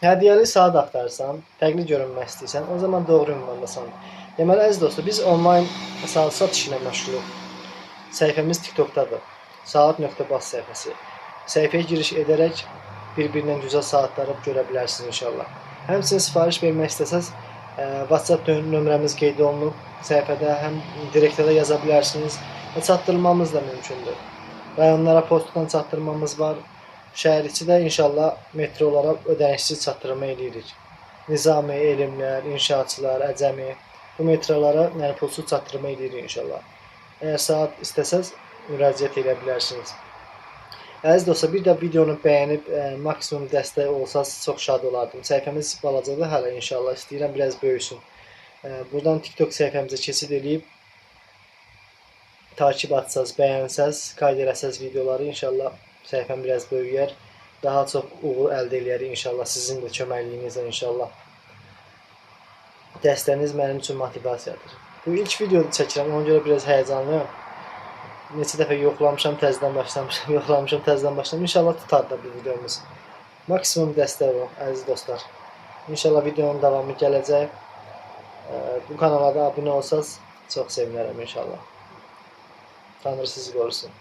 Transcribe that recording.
Hədiyyəli saat axtarırsan, fərqli görünmək istəyirsən, o zaman doğru ünvandasan. Deməli, əziz dostlar, biz onlayn saat satışı ilə məşğuluq. Səhifəmiz TikTokdadır. Saat.bas səhifəsi. Səhifəyə giriş edərək bir-birindən gözəl saatları görə bilərsiniz inşallah. Həmçinin sifariş vermək istəsəz, WhatsApp nömrəmiz qeyd olunub. Səhifədə həm direktə də yaza bilərsiniz və çatdırılmamız da mümkündür. Rayonlara poçtdan çatdırmamız var. Şəhər içi də inşallah metrolara ödənişsiz çatdırma eləyirik. Nizami, Elmlər, İnşaatçılar, Əcəmi bu metrolara yəni pulsuz çatdırma eləyirik inşallah. Əgər saat istəsəz müraciət edə bilərsiniz. Əziz dostlar, bir də videonu bəyənib maksimum dəstək olsaz çox şad olardım. Səhifəmiz balacadır hələ inşallah. İstəyirəm biraz böyüsün. Buradan TikTok səhifəmizə keçid eləyib takip atsaz, bəyənsəz, qayd eləsəz videoları inşallah səhifəm biraz böyüyər. Daha çox uğur əldə eləyərik inşallah sizin də köməkliyinizlə inşallah. Dəstəyiniz mənim üçün motivasiyadır. Bu ilk videodu çəkirəm, ona görə biraz həyəcanlıyam. Neçə dəfə yoxlamışam, təzədən başlamışam, yoxlamışam, təzədən başlamışam. İnşallah tutar da bu videomuz. Maksimum dəstək olun, əziz dostlar. İnşallah videonun davamı gələcək. Bu kanala da abunə olsaz çox sevinərəm inşallah. Tanrı sizi qorusun.